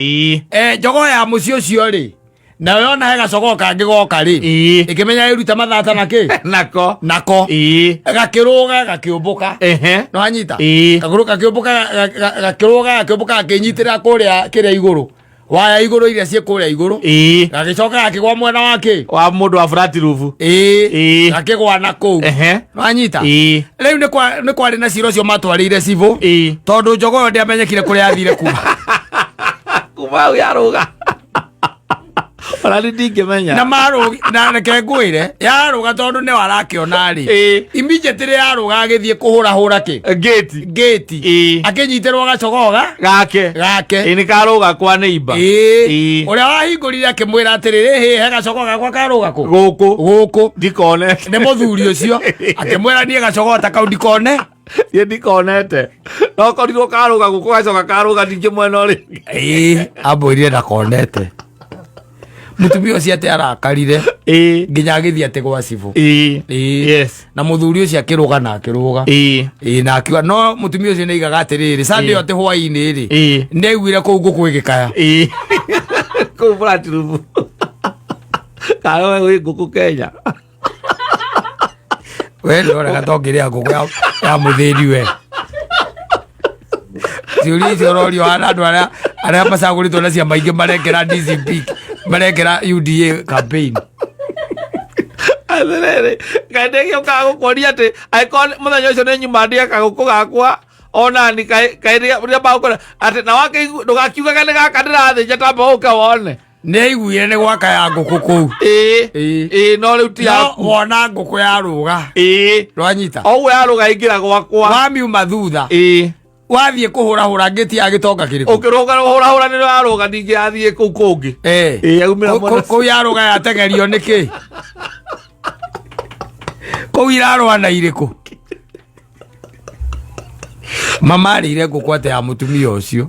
Jogoo ya mũciĩ ũcio rĩ, nayo yona he gacogoo kangĩ goka rĩ, ĩkĩmenya ĩruta mathata na kĩ Nako. Nako gakĩrũga, gakĩũmbũka. No anyita kagũrũ, gakĩũmbũka, gakĩrũga, gakĩũmbũka, gakĩnyitĩrĩra kũrĩa kĩrĩa igũrũ, waya igũrũ iria ciĩ kũrĩa igũrũ. Gagĩcoka gakĩgwa mwena wa kĩ? Wa mũndũ wa flat roof. Gakĩgwa na kũu. No anyita. Rĩu nĩ kwarĩ na cira ũcio matwarĩire civũ, tondũ jogoo ĩyo ndĩamenyekire kũrĩa yathire kuma. Kuma hau yarũga ona nĩ ndingĩmenya. Na marũgi na reke ngwĩre, yarũga tondũ nĩwe arakĩona rĩ, immediately yarũga agĩthiĩ kũhũrahũra kĩ? Ngĩti. Ngĩti. Akĩnyitĩrwo gacogoga gake. Gake. Nĩ karũga kwa neighbor. Ũrĩa wahingũrire akĩmwĩra atĩrĩrĩ, hĩ, he gacogo gakwa karũga kũ? Gũkũ. Gũkũ. Ndikonete. Nĩ mũthuri ũcio akĩmwĩra, niĩ gacogo ta kau ndikone. Niĩ ndikonete, no korirwo karũga gũkũ, gacoka karũga ningĩ mwena ũrĩ. Ambwĩrire ndakonete. Mũtumia ũcio atĩ arakarire nginya agĩthiĩ atĩ gwa cibũ. Na mũthuri ũcio akĩrũga na akĩrũga. Na akiuga no mũtumia ũcio nĩ aigaga atĩrĩrĩ, Sunday ĩyo atĩ hwaĩ-inĩ rĩ, nĩ aiguire kũu ngũkũ ĩgĩkaya. Kũu flat roof kana we wĩ ngũkũ Kenya. We ndorega tongĩrĩa ngũkũ ya mũthĩni. We ciũria icio ũrorio hana andũ arĩa macagũrĩtwo na ciama ingĩ marekĩra DCP, marekĩra UDA campaign. Atĩrĩrĩ, kaĩ ndĩgĩũkaga gũkuonia atĩ angĩkorwo mũthenya ũcio nĩ nyuma ndĩe kagũkũ gakwa onani kaĩ rĩrĩa magũkora atĩ na wakĩigu ndũgakiugage nĩ gaka ndĩrathĩnja, tamba ũke wone. Nĩ aiguire nĩ gwaka ya ngũkũ kũu. Ĩĩ, no rĩu ti No yaku. wona ngũkũ yarũga, rwanyita. O ũguo yarũga ingĩra gwakwa. Wamiuma thutha, wathiĩ kũhũrahũra ngĩti ya gĩtonga kĩrĩkũ? Ũkĩrũga hũrahũra nĩ yarũga ningĩ yathiĩ kũu kũngĩ. Yaumĩra mwena. Kũu yarũga yatengerio nĩkĩ? Kũu irarũa na irĩkũ? Mamarĩire ngũkũ atĩ ya mũtumia ũcio.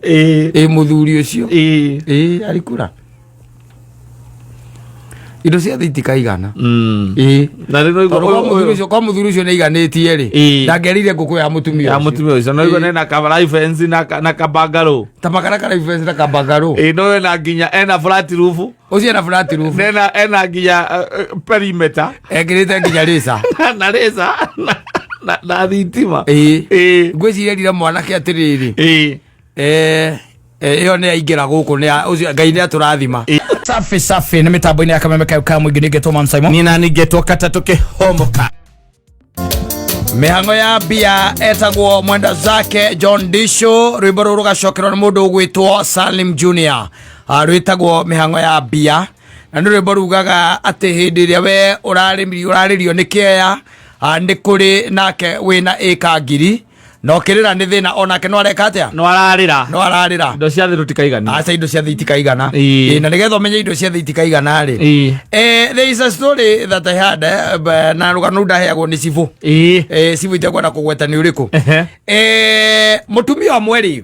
Ĩ mũthuri ũcio. Arikura indo ciothe itikaigana. Na rĩu Tondũ kwa mũthuri ũcio, kwa mũthuri ũcio nĩ aiganĩtie rĩ, ndangĩarĩire ngũkũ ya mũtumia ya ũcio. Mũtumia ũcio no igua na ka fence na kabangaro. Ta makara kara fence na kabangaro. No ena nginya ena flat roof. Ũcio ena flat roof. Na ena nginya perimeter. Ekĩrĩte nginya rĩca. Na rĩca na thitima. Ngwĩciria rira mwanake atĩrĩrĩ, ĩyo nĩ aingĩra gũkũ nĩ ũcio Ngai nĩ atũrathima. Safi safi, nĩ mĩtambo-inĩ ya Kameme kayo ka mũingĩ, nĩngetwo Man Simon. Nina ningetwo katatũ kĩhomoka. Mĩhang'o ya mbia etagwo mwenda zake John Disho, rwĩmbo rũrũ rũgacokerwo nĩ mũndũ ũgwĩtwo Salim Junior. Rwĩtagwo mĩhang'o ya mbia, na nĩ rwĩmbo rugaga atĩ hĩndĩ ĩrĩa we ũrarĩrio nĩ kĩeya, nĩ kũrĩ nake wĩna ĩka ngiri na ũkĩrĩra nĩ thĩna, onake no areka atĩa? No ararĩra. No ararĩra. Indo cia thĩ tũtikaigania. Aca, indo cia thĩ itikaigana. Na nĩgetha ũmenye indo cia thĩ itikaigana rĩ, there is a story that I had, na rũgano rũu ndaheagwo nĩ cibũ. Cibũ itekwenda kũgweta nĩ ũrĩkũ. Mũtumia ũmwe rĩ,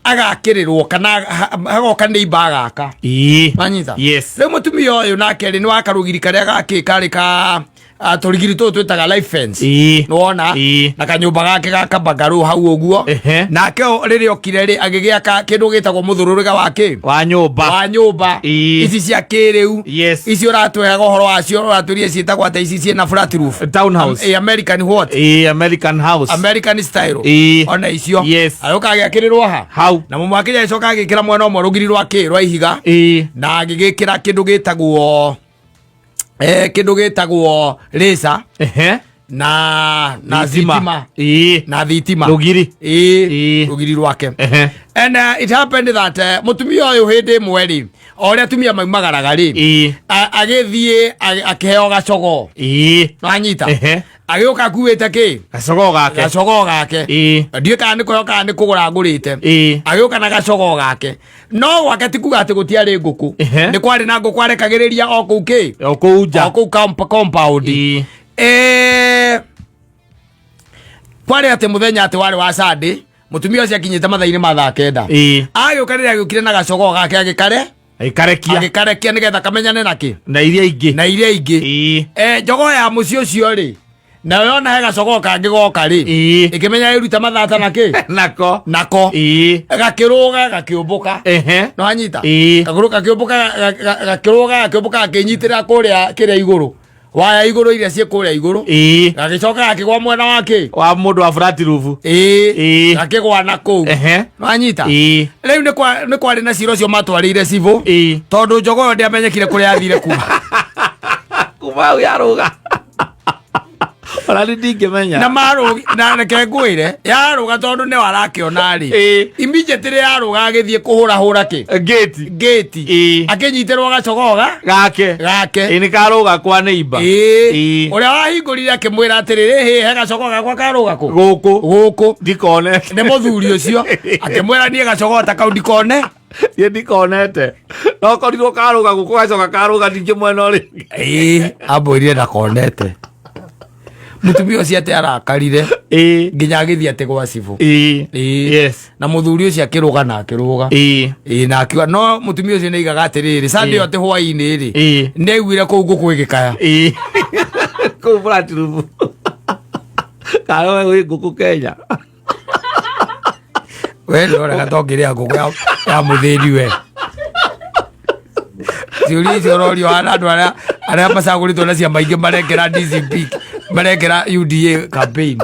agakĩrĩrwo kana hagoka nĩ imba agaka. Wanyita? Yes. Rĩu mũtumia ũyũ nake rĩ, nĩ wa karũgiri karĩa gakĩ karĩ ka tũrigiri tũtũ twĩtaga life fence. Nĩwona? Na kanyũmba gake ga kabangarũ hau ũguo. Nake rĩrĩa okire rĩ, agĩgĩaka kĩndũ gĩtagwo mũthũrũrĩga wa kĩ? Wa nyũmba. Wa nyũmba. Ici cia kĩrĩu. Ici ũratwehaga ũhoro wacio, ũratwĩria ciĩtagwo atĩa ici ciĩna flat roof? Townhouse. American what? American house. American style. Ona icio. Agĩũka agĩakĩrĩrwo ha? Hau. Na mũmwakinya agĩcoka agĩkĩra mwena ũmwe rũgiri rwa kĩ? Rwa ihiga. Na agĩgĩkĩra kĩndũ gĩtagwo rĩca na thitima. Na thitima. Rũgiri. Rũgiri rwake. And it happened that mũtumia ũyũ hĩndĩ ĩmwe rĩ, o ũrĩa atumia maumagaraga rĩ, agĩthiĩ akĩheo gacogoo. Wanyita? Agĩũka akuĩte kĩ? Gacogoo gake. Gacogoo gake. Ndiũĩ kana nĩ kũheo kana nĩ kũgũra ngũrĩte. Agĩũka na gacogoo gake, no gwake ti kuga atĩ gũtiarĩ ngũkũ. Nĩ kwarĩ na ngũkũ, arekagĩrĩria o kũu kĩ? O kũu nja. O kũu compound. Kwarĩ atĩ mũthenya atĩ warĩ wa Sunday, mũtumia ũcio akinyĩte mathaa-inĩ ma thaa 9. Agĩũka, rĩrĩa agĩũkire na gacogoo gake, agĩkare Ĩkarekia. Agĩkarekia nĩgetha kamenyane na kĩ? Na iria ingĩ. Na iria ingĩ. Jogoo ya mũciĩ ũcio rĩ, Nayo yona he gacogoo kangĩ goka rĩ, Ĩĩ. ĩkĩmenya ĩruta mathata na kĩ Nako. Nako. Ĩĩ. Gakĩrũga gakĩũmbũka. Ehe. No anyita. Ĩĩ. Kagũrũ gakĩũmbũka, gakĩrũga gakĩũmbũka, gakĩnyitĩrĩra kũrĩa kĩrĩa igũrũ, waya igũrũ iria ciĩ kũrĩa igũrũ. Ĩĩ. Gagĩcoka gakĩgwa mwena wa kĩ? Wa mũndũ wa flat roof. Ĩĩ. Ĩĩ. Gakĩgwa na kũu. Ehe. No anyita. Ĩĩ. Rĩu nĩ kwarĩ na cira ũcio matwarĩire cibũ, Ĩĩ. tondũ njogo ĩyo ndĩamenyekire kũrĩa yathire kuma. Kuma hau yarũga. Ona ni ndingĩmenya. Na marũgi na reke ngwĩre, yarũga tondũ nĩwe arakĩona rĩ, Ĩĩ. immediately yarũga agĩthiĩ kũhũrahũra kĩ? Gate. Ngĩti. Ĩĩ. Akĩnyitĩrwo gacogoga Gake. gake. Ĩĩ, nĩ karũga kwa neighbor. Ĩĩ. Ĩĩ. Ũrĩa wahingũrire akĩmwĩra atĩrĩrĩ, hĩ, he gacogo gakwa karũga kũ? Gũkũ. Gũkũ. Ndikonete. Nĩ mũthuri ũcio akĩmwĩra, niĩ gacogo ta kau ndikone. Niĩ ndikonete. No korirwo karũga gũkũ gacoka karũga ningĩ mwena ũrĩa. Ĩĩ, ambwĩrire ndakonete. Mũtumia ũcio atĩ arakarire Ĩĩ. nginya agĩthiĩ atĩ gwa cibũ. Ĩĩ. Ĩĩ. Yes. Na mũthuri ũcio akĩrũga na akĩrũga. Ĩĩ. Ĩĩ, na akiuga no mũtumia ũcio nĩaigaga atĩrĩrĩ, Sunday ĩyo atĩ hwaĩ-inĩ rĩ, Ĩĩ. nĩaiguire kũu ngũkũ ĩgĩkaya. Ĩĩ. Kũu flat roof. Karũga gwĩ ngũkũ Kenya. We ndorega tongĩrĩa ngũkũ ya mũthĩni. We ciũria icio ũrorio hana andũ arĩa macagũrĩtwo na ciama ingĩ marekĩra DCP, marekĩra UDA campaign.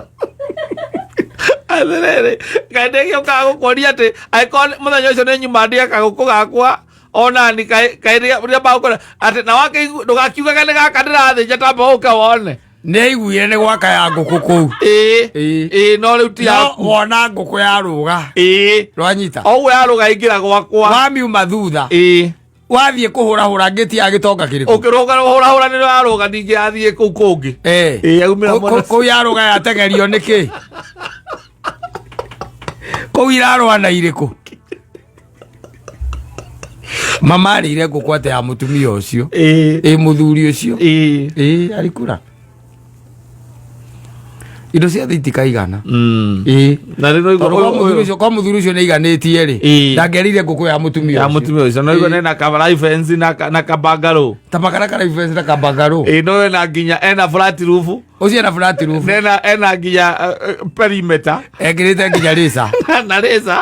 Atĩrĩrĩ, kaĩ ndĩgĩũkaga gũkuonia atĩ angĩkorwo mũthenya ũcio nĩ nyuma ndĩe kagũkũ gakwa onani kaĩ rĩrĩa magũkora atĩ na wakĩigu ndũgakiugage nĩ gaka ndĩrathĩnja, tamba ũke wone. Nĩ aiguire nĩ gwakaya ngũkũ kũu. Ĩĩ. Ĩĩ. Ĩĩ, no rĩu ti No yaku. wona ngũkũ yarũga, Ĩĩ. rwanyita. O ũguo yarũga ingĩra gwakwa. Wamiuma thutha, Ĩĩ. wathiĩ kũhũrahũra ngĩti ya gĩtonga kĩrĩkũ? Ũkĩrũga hũrahũra nĩ yarũga ningĩ yathiĩ kũu kũngĩ. Eh. Ĩĩ, yaumĩra mwena. Kũu yarũga yatengerio nĩkĩ? Kũu irarũa na irĩkũ? Mama arĩire ngũkũ atĩ ya mũtumia ũcio? Ĩĩ. Ĩ mũthuri ũcio. Ĩĩ. Ĩ arikura indo ciothe itikaigana. Ĩ. Na rĩu Tondũ kwa mũthuri ũcio nĩ aiganĩtie rĩ, Ĩĩ. ndangĩarĩire ngũkũ ya mũtumia ya ũcio. mũtumia ũcio no igua Ĩĩ. nena kabarai fence na kabangaro. Ta makarakara ibece na kabangaro. Ĩĩ, no ena nginya ena flat roof. Ũcio ena flat roof. Nena ena nginya perimeter. Ekĩrĩte nginya rĩca. Na rĩca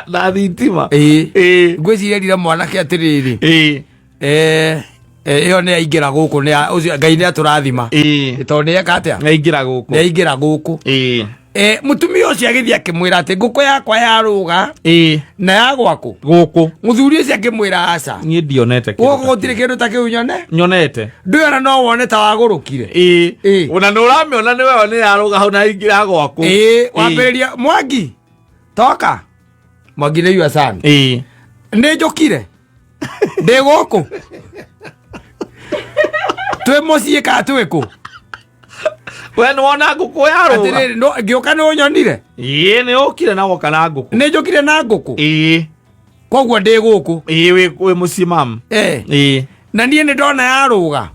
na thitima. Ĩĩ. Ĩĩ. Ngwĩciria erire mwanake atĩrĩrĩ, Ĩĩ. Ĩyo nĩ aingĩra gũkũ, ũcio Ngai nĩ atũrathima, Ĩĩ. tondũ nĩ eka atĩa? Aingĩra gũkũ. Nĩ aingĩra gũkũ. Ĩĩ. Mũtumia ũcio agĩthiĩ akĩmwĩra atĩ ngũkũ yakwa yarũga Ĩĩ. na ya gwaku. Gũkũ. Mũthuri ũcio akĩmwĩra aca. Niĩ ndionete kĩndũ Gũkũ ta gũtirĩ kĩndũ ta kĩu nyone. Nyonete. Ndũyona no wone ta wagũrũkire. Ĩĩ. Ĩĩ. Ona nĩ ũramĩona nĩ wewe nĩ yarũga hau na ingĩra gwaku. Ĩĩ, wambĩrĩria Mwangi toka, Mwangi nĩ yua sana. Ĩĩ. Nĩ njũkire ndĩ gũkũ, twĩ mũciĩ kana twĩ kũ? We nĩ wona ngũkũ yarũga? Atĩrĩrĩ, ngĩũka nĩ ũnyonire? Ĩĩ, nĩ ũkire na woka na ngũkũ. Nĩ njũkire na ngũkũ. Ĩĩ. Koguo ndĩ gũkũ. Ĩĩ, wĩ mũciĩ mam. Eh. Ĩĩ. Na niĩ nĩ ndona yarũga.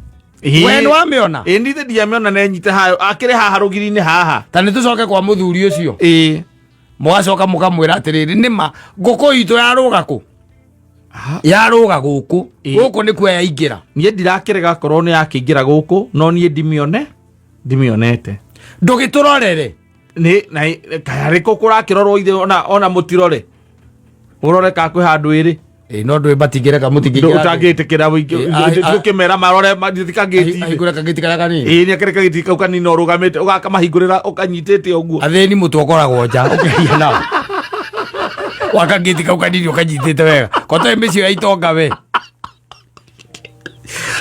Ĩĩ. We nĩ wamĩona? Ĩĩ, nithe ndiamĩona nenyite hayo akĩrĩ haha rũgiri-inĩ haha. Ta nĩ tũcoke kwa mũthuri ũcio. Ĩĩ. Mũgacoka mũkamwĩra atĩrĩrĩ, nĩma ngũkũ itũ yarũga kũ? Yarũga gũkũ. Ĩĩ. Gũkũ nĩkuo yaingĩra. Niĩ ndirakĩrega korwo nĩ yakĩingĩra gũkũ, no niĩ ndimĩone ndimĩonete. Ndũgĩtũrorere. Nĩ na kayarĩ kũ kũrakĩrorwo ithe ona mũtirore ũrore ka kwĩ handũ ĩrĩ. Ĩĩ, no ndũĩ matingĩreka mũtingĩingĩra. Ũtangĩtĩkĩra. Ĩĩ, ũkĩmera marore matikangĩti. Ahingũre kagĩti karĩa kanini. Ĩĩ, nĩ akĩrĩ kagĩti kau kanini ũrũgamĩte ũgakamahingũrĩra ũkanyitĩte ũguo. Athĩni mũtwe ũkoragwo nja ũkĩaria nao wakagĩti kau kanini ũkanyitĩte wega kotoĩ mĩciĩ ya itonga we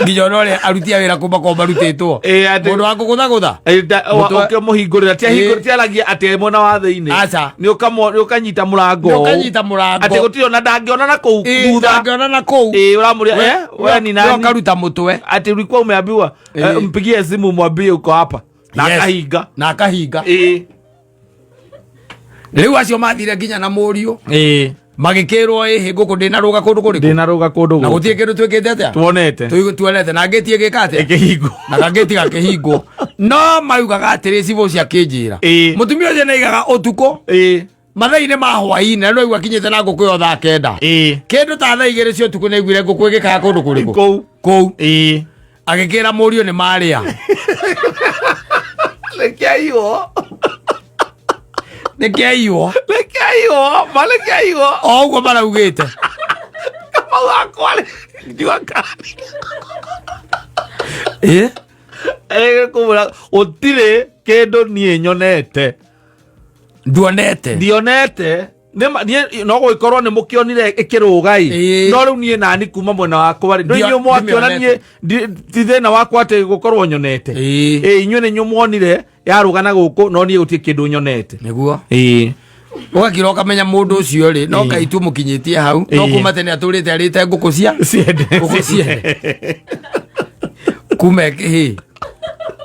nginya ona ũrĩa aruti a wĩra kuma kwa marutĩtwo. Ĩĩ, Mũndũ wa kũgũthagũtha. Mũtwe- Ũkĩmũhingũrĩra Ĩĩ. tiaragia atĩ mwena wa thĩinĩ. Aca. Nĩ ũkanyita mũrango Nĩ ũũ. ũkanyita mũrango. Atĩ gũtirĩ ona ndangĩona na kũu Ĩĩ, thutha. ndangĩona na kũu. Ĩĩ, ũramũria we ni We nani? ũkaruta mũtwe. Ati ulikuwa umeambiwa mpigie simu mwambie uko hapa na Yes. akahinga. Na akahinga. Ĩĩ. Rĩu acio mathire nginya na mũriũ, Ĩĩ. magĩkĩrwo ĩhĩ ngũkũ ndĩnarũga kũndũ kũrĩkũ. Ndĩnarũga kũndũ Na gũkũ. gũtirĩ kĩndũ twĩkĩte atĩa? Tuonete. Tuonete na ngĩti ĩgĩka atĩa? Ĩkĩhingwo. Na kangĩti gakĩhingwo, no maugaga atĩrĩ, cibũ ũcio akĩnjĩra, Ĩĩ. mũtumia ũcio nĩaigaga ũtukũ, mathaa-inĩ ma hwaĩ-inĩ, na no akinyĩte na ngũkũ ĩyo thaa 9, kĩndũ ta thaa 2 cia ũtukũ, nĩaiguire ngũkũ ĩgĩkaya kũndũ kũrĩkũ? Kũu. Kũu. Ĩĩ. Agĩkĩra mũriũ nĩ marĩa. Nĩkĩaiywo. Nĩ kĩaiywo. Nĩkĩaiywo, ma nĩkĩaiywo. O ũguo maraugĩte. Kamau wakwa rĩ, njua kari. Ĩ? Ĩkũmwĩra gũtirĩ kĩndũ niĩ nyonete. Nduonete. Ndionete. Nĩ ma- niĩ no gũgĩkorwo nĩ mũkĩonire ĩkĩrũga ĩ Ĩĩ. no rĩu niĩ nani kuma mwena wakwa rĩ ndũ Ndio- inyuĩ mwakĩona ndimĩonete. niĩ ti thĩna wakwa atĩ gũkorwo nyonete. Ĩĩ. Ĩ inyuĩ nĩ inyuĩ mwonire yarũga na gũkũ no niĩ gũtirĩ kĩndũ nyonete. Nĩguo. Ĩĩ. Ũgakira ũkamenya mũndũ ũcio rĩ, no Ĩĩ. Ngai tu mũkinyĩtie hau. No Ĩĩ. kuma tene atũrĩte arĩte ngũkũ cia Ciende. ngũkũ ciene. Kuma ĩ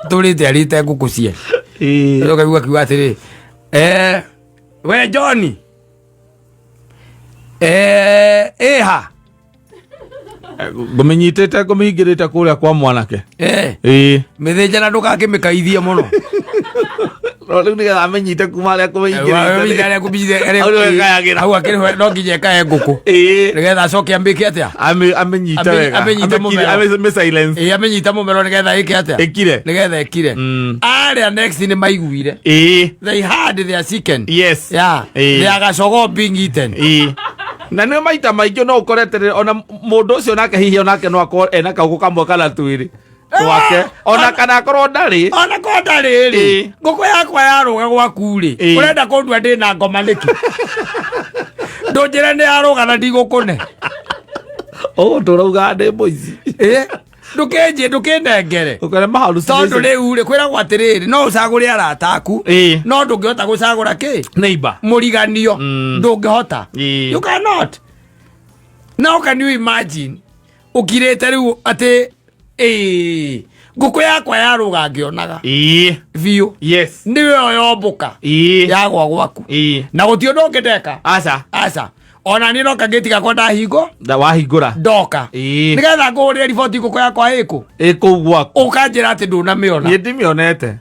tũrĩte arĩte ngũkũ ciene. Ĩĩ. Ũkaigua akiuga atĩrĩ, we John, ĩha. Ngũmĩnyitĩte ngũmĩhingĩrĩte kũrĩa kwa mwanake. Ĩĩ. Mĩthĩnja na ndũgakĩmĩkaithie mũno. No rĩu nĩgetha amenyite kuma harĩa kũmĩhingĩrĩte. Kũmĩhingĩrĩte. Hau nĩho ĩkayagĩra. Hau akĩrĩ no nginya ĩkaye ngũkũ. Ĩĩ. Nĩgetha acoke ambĩke atĩa? Amĩnyite wega. Amĩnyite mũmero. Amĩ silence. Ĩĩ, amĩnyite mũmero nĩgetha ĩke atĩa? Ĩkire. Nĩgetha ĩkire. Arĩa next nĩ maiguire. Ĩĩ. They had their chicken. Yes. Yeah. Ĩĩ. Their gacogo being eaten. Ĩĩ. Na nĩ maita maingĩ no ũkorete rĩ, ona mũndũ ũcio nake hihi onake no akorwo ena kaũgũ kamwe kana twĩrĩ twake ona kana akorwo ndarĩ. Ona ko ndarĩ rĩ, Ĩĩ. ngũkũ yakwa yarũga gwaku rĩ, Ĩĩ. ũrenda kũndua ndĩ na ngoma nĩkĩ? Ndũnjĩre nĩ yarũga na ndigũkũne. Ũgũtũra ugaga ndĩ mũici. Ĩ, ndũkĩnjĩ ndũkĩnengere. Ũkore maharu Tondũ rĩu rĩ, kwĩragwo atĩrĩrĩ, no ũcagũre arata aku, Ĩĩ. no ndũngĩhota gũcagũra kĩ? Neighbor. Mũriganio. Ndũngĩhota. Ĩĩ. You cannot. Now can you imagine ũkirĩte rĩu atĩ ĩĩ, ngũkũ yakwa yarũga ngĩonaga Ĩĩ. biũ. Yes. Nĩwe yombũka Ĩĩ. yagwa gwaku. Ĩĩ. Na gũtirĩ ũndũ ũngĩ ndeka. Aca. Aca. Ona niĩ noka ngĩtiga kwa ndahingo Da wahingũra. ndoka. Ĩĩ. Nĩgetha ngũhũrĩre riboti ngũkũ yakwa ĩkũ. Ĩ kũu gwaku. Ũkanjĩra atĩ ndũnamĩona. Niĩ ndimĩonete.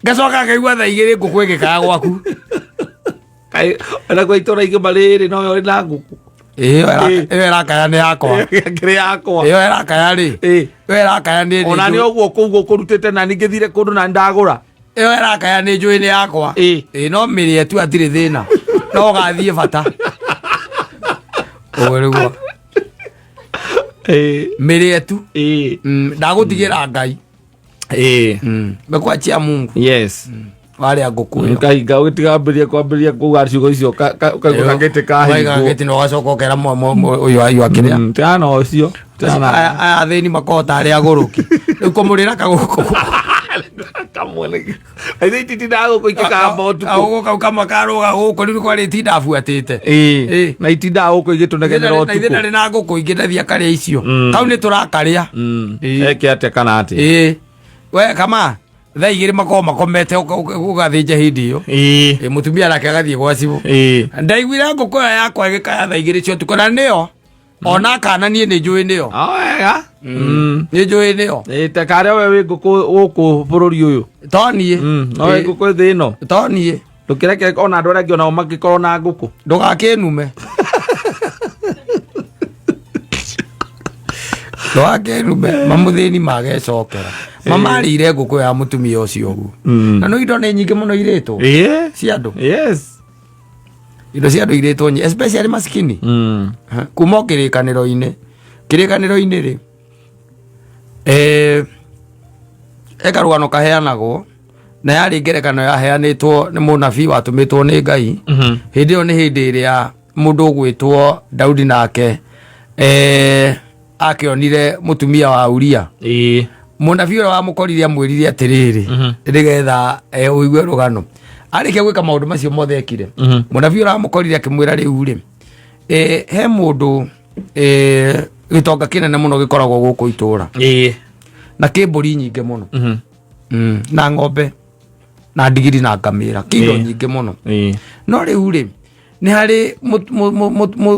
Ngacoka ngaigua thaa igĩrĩ ngũkũ ĩgĩkaya gwaku. Kaĩ ona kwa itũra igima rĩrĩ no ũrĩ na ngũkũ. Ĩyo ĩrakaya nĩ yakwa. Kĩrĩ yakwa. Ĩyo ĩrakaya rĩ. Ĩĩ. Ĩyo ĩrakaya nĩ Ona nĩ ũguo kũu gũkũrutĩte na ningĩ thire kũndũ na ndagũra. Ĩyo ĩrakaya nĩ njũĩ nĩ yakwa. Ĩĩ. Ĩĩ no mĩrĩe tu hatirĩ thĩna. No ũgathiĩ bata. Ũguo nĩguo. Ĩĩ. Mĩrĩe tu. Ĩĩ. Ndagũtigĩra Ngai. Ĩĩ. Mekuachia Mungu. Yes. Warĩa ngũkũ ĩyo. Kahinga ũgĩtigambĩria kwambĩrĩria kuga ciugo icio ũkaigua kagĩtĩ Waiga kahingwo. gĩtĩ na ũgacoka ũkera ũyũ ayũ akĩrĩa. Tigana ũcio. Tigana. Aya athĩni makoragwo tarĩ agũrũki. Rĩu kũmũrĩra kagũkũ. Kamwe nĩ. Aithe ititindaga gũkũ ikĩkamba ũtukũ. Kagũkũ kau kamwe karũga gũkũ rĩu kwarĩ itinda abuatĩte. Ĩĩ. Ĩĩ. Na itindaga gũkũ igĩtũnegenera Na ithe ũtukũ. ndarĩ na ngũkũ ingĩ ndathiĩ akarĩa icio. Kau nĩ tũrakarĩa. Ĩĩ. Eke atĩa kana atĩa. Ĩĩ. We kama thaa igĩrĩ makoragwo makomete ũgathĩnja hĩndĩ ĩyo. Ĩĩ. Ĩĩ, mũtumia nake agathiĩ gwa cibũ. Ĩĩ. Ndaiguire ngũkũ ĩyo yakwa ĩgĩkaya thaa igĩrĩ cia ũtukũ na nĩyo ona kana niĩ nĩ njũĩ nĩyo. O wega. Nĩ njũĩ nĩyo. Ĩĩ ta karĩa we wĩ ngũkũ gũkũ bũrũri ũyũ. To niĩ. No wĩ ngũkũ thĩ ĩno. To niĩ. Ndũkĩreke ona andũ arĩa angĩ onao mangĩkorwo na ngũkũ. Ndũgakĩnume. Ndũgakĩnume. Mamũthĩni magecokera. Mamarĩire ngũkũ ya mũtumia ũcio ũguo. Na no indo nĩ nyingĩ mũno irĩtwo. Ĩĩ. Cia andũ. Yes. Indo cia andũ irĩtwo nyingĩ especially maskini. Kuma o kĩrĩkanĩro-inĩ. Kĩrĩkanĩro-inĩ rĩ, he karũgano kaheanagwo na yarĩ ngerekano yaheanĩtwo nĩ mũnabii watũmĩtwo nĩ Ngai. Hĩndĩ ĩyo nĩ hĩndĩ ĩrĩa mũndũ ũgwĩtwo Daudi nake akĩonire mũtumia wa Uria. Ĩĩ. Mũnabii ũrĩa wamũkorire amwĩrire atĩrĩrĩ, nĩgetha ũigue rũgano. Arĩkia gwĩka maũndũ macio mothe ekire, mũnabii ũrĩa wamũkorire akĩmwĩra rĩu rĩ, he mũndũ gĩtonga kĩnene mũno gĩkoragwo gũkũ itũra. Ĩĩ. Na kĩ mbũri nyingĩ mũno. Na ng'ombe na ndigiri na ngamĩra, kĩ indo nyingĩ mũno. Ĩĩ. No rĩu rĩ, nĩ harĩ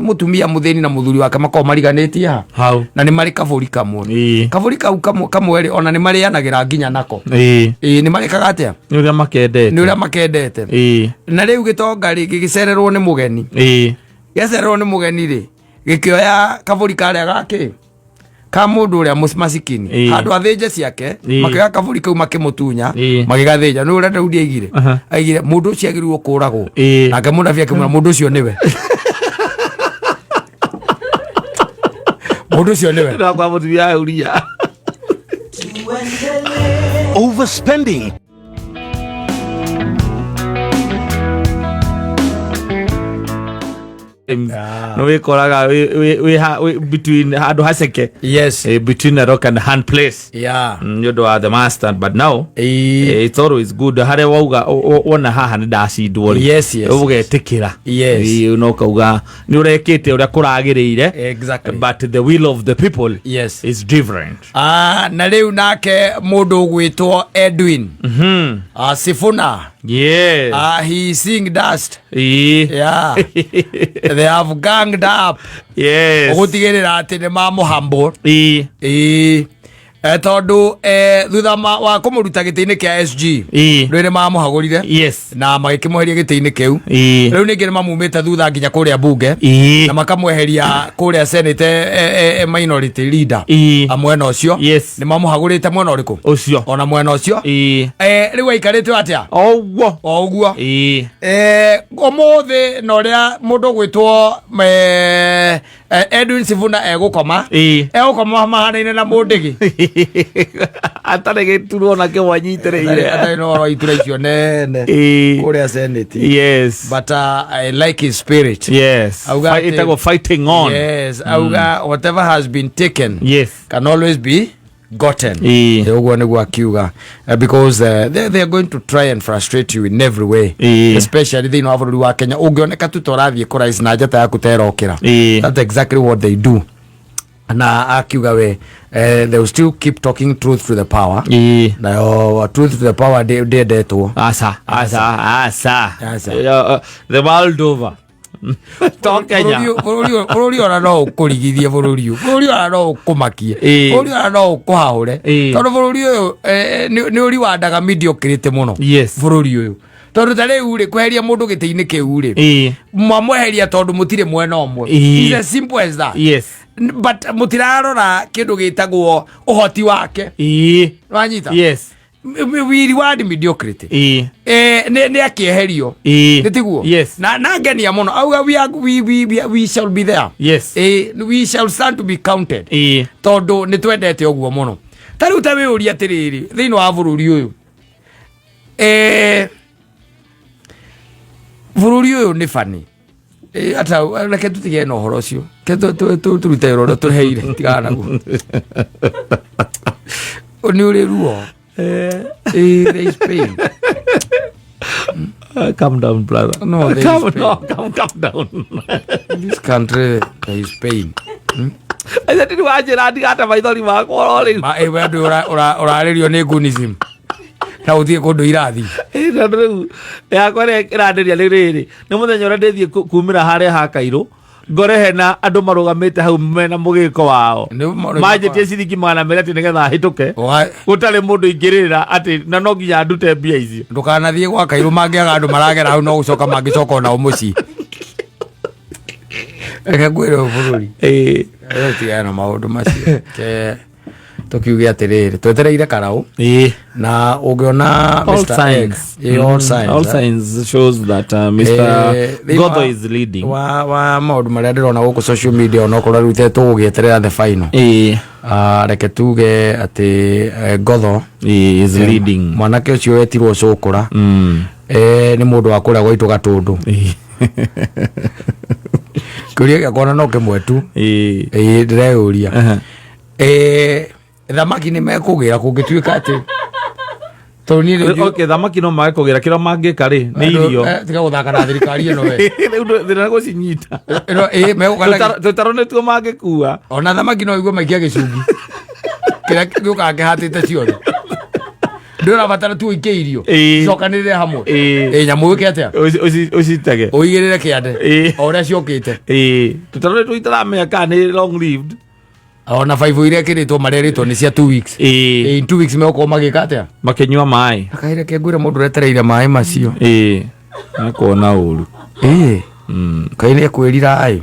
mũtumia mũthĩni na mũthuri wake makoragwo mariganĩtie ha. Hau. Na nĩ marĩ kabũri kamwe. Ĩĩ. Kabũri kau kamwe rĩ, ona nĩ marĩanagĩra nginya nako. Ĩĩ. Ĩĩ, nĩ marĩkaga atĩa? Nĩ ũrĩa makendete. Nĩ ũrĩa makendete. Ĩĩ. Na rĩu gĩtonga rĩ, gĩgĩcererwo nĩ mũgeni. Ĩĩ. Gĩacererwo nĩ mũgeni rĩ, gĩkĩoya kabũri karĩa gakĩ? Ka mũndũ ũrĩa masikini Ĩĩ. handũ athĩnje ciake, Ĩĩ. makĩoya kaburi kau makĩmũtunya, Ĩĩ. magĩgathĩnja. Nĩ ũrĩa Daudi aigire, Aha. aigire mũndũ ũcio agĩrĩirwo kũragwo. Ĩĩ. Nake mũnabii akĩmwĩra mũndũ ũcio nĩwe, mũndũ ũcio nĩwe. Ndakwa mũtumia wa Uria. Overspending. Nĩ wĩkoraga wĩ between handũ haceke. Between a rock and a hard place. Nĩ ũndũ wa the master, but now Ĩĩ. it's always good harĩa wauga wona haha nĩ ndacindwo rĩ, ũgetĩkĩra. No ũkauga nĩ ũrekĩte ũrĩa kũragĩrĩire, but the will of the people is different. Ah, na rĩu nake mũndũ ũgwĩtwo Edwin Sifuna, he is seeing dust. Yeah. They have ganged up gũtigĩrĩra atĩ nĩ mamũhambwo. Ĩĩ. Tondũ thutha wa kũmũruta gĩtĩ-inĩ kĩa SG, rĩu nĩ mamũhagũrire na magĩkĩmweheria gĩtĩ-inĩ kĩu. Rĩu ningĩ nĩ mamumĩte thutha nginya kũrĩa bunge na makamweheria kũrĩa senate, minority leader. Mwena ũcio nĩ mamũhagũrĩte mwena ũrĩkũ? Ũcio. Ona mwena ũcio. Rĩu aikarĩte atĩa? Oguo. O ũguo. Ũmũthĩ na ũrĩa mũndũ ũgwĩtwo Edwin Sifuna egũkoma, egũkoma mahanaine na mũndĩgi. Atarĩ gĩturwa ona kĩmwe anyitĩrĩire. Atarĩ na ũhoro wa itura icio nene kũrĩa senate. But I like his spirit. Auga Ĩtagwo fighting on. Yes, auga whatever has been taken can always be gotten. Ũguo nĩguo akiuga. Because they are going to try and frustrate you in every way, especially thĩinĩ wa bũrũri wa Kenya ũngĩoneka tu ta ũrathiĩ kũrais na njata yaku ta ĩrokĩra. That's exactly what they do. Na akiuga we they will still keep talking truth to the power. Nayo truth to the power ndĩendetwo. Asa, asa, asa. Asa. Yeah, the world over, to Kenya. Bũrũri ona no ũkũrigithie, bũrũri ũyũ, bũrũri ona no ũkũmakie, bũrũri ona no ũkũhahũre, tondũ bũrũri ũyũ nĩ ũriwandaga mediocrity mũno. Bũrũri ũyũ, tondũ ta rĩu rĩ, kweheria mũndũ gĩtĩ-inĩ kĩu rĩ, mwamweheria tondũ mũtirĩ mwena ũmwe. It's as simple as that. But mũtirarora kĩndũ gĩtagwo ũhoti wake. Wanyita? We reward mediocrity. Nĩ akĩeherio. Nĩ tiguo? Yes. Na ngenia mũno auga we, are, we, we, we, we shall be there. We shall stand to be counted, tondũ nĩ twendete ũguo mũno. Ta rĩu ta wĩyũria atĩrĩrĩ, thĩinĩ wa bũrũri ũyũ, bũrũri ũyũ nĩ bani. Ata reke tũtige na ũhoro ũcio. Reke tũrute wĩra ũrĩa tũheire, tigana naguo, nĩ ũrĩ ruo. There is pain. Calm down, brother. No, there is Calm, pain. no, calm, calm down. In this country there is pain. Aca ndiri wanjĩra ndigate maithori makwa oro rĩu. Ma we andũ ũrarĩrio nĩ gunism na ũthiĩ kũndũ irathi. Tondũ rĩu yakwa ĩrĩa ĩrandĩria nĩ rĩrĩ, nĩ mũthenya ũrĩa ndĩthiĩ kumĩra harĩa ha Kairũ, ngore hena andũ marũgamĩte hau mena mũgĩko wao, manjĩtie ciringi 200 atĩ nĩgetha hĩtũke, gũtarĩ mũndũ ingĩrĩra atĩ na no nginya ndute mbia icio. Ndũkanathiĩ gwa Kairũ, mangĩaga andũ maragera hau no gũcoka mangĩcoka onao mũciĩ. Reke ngwĩre, ũyũ bũrũri, tigana na maũndũ macio. Ke tũkiuge atĩrĩrĩ, twetereire karaũ na ũngĩona All Mr. signs. X, all signs, All eh. signs shows that Mr. Thĩinĩ Gotho is leading. Wa maũndũ marĩa ndĩrona gũkũ social media, onokorwo rĩu tũgũgĩeterera the final, reke tuge atĩ Ngotho He is leading. Mwanake ũcio wetirwo Cũkũra, nĩ mũndũ wa kũrĩa gwaitũ Gatũndũ. Kĩũria gĩakwa ona no kĩmwe tu. Ĩĩ, ndĩreyũria, thamaki nĩ mekũgĩra kũngĩtuĩka atĩ tondũ niĩ rĩu Okay, thamaki no mage kũgĩra, kĩrĩa mangĩka rĩ nĩ irio. Tiga gũthaka na thirikari ĩno we. Rĩu thĩna nĩ gũcinyita. Ĩno, megũka na- Tũtarũ nĩtuo mangĩkua. Ona thamaki no igue maikia gĩcungi kĩrĩa gĩũkaga kĩhatĩte ciothe, ndũrabatara tu ũikie irio cokanĩrĩre hamwe. Ĩ nyamũ ĩke atĩa? Ũcitege. Ũigĩrĩre kĩande o ũrĩa ciokĩte. Tũtarũ nĩtuo itaramenya kana nĩ long lived. Ona baibũ iria ĩkĩrĩtwo marerĩtwo nĩ cia 2 weeks. In 2 weeks megũkorwo magĩka atĩa? Makĩnyua maĩ. Akaire ke ngwĩre mũndũ ũretereire maĩ macio. Nĩkuona ũru. Ĩ, kaĩ nĩ ekwĩrira ĩ,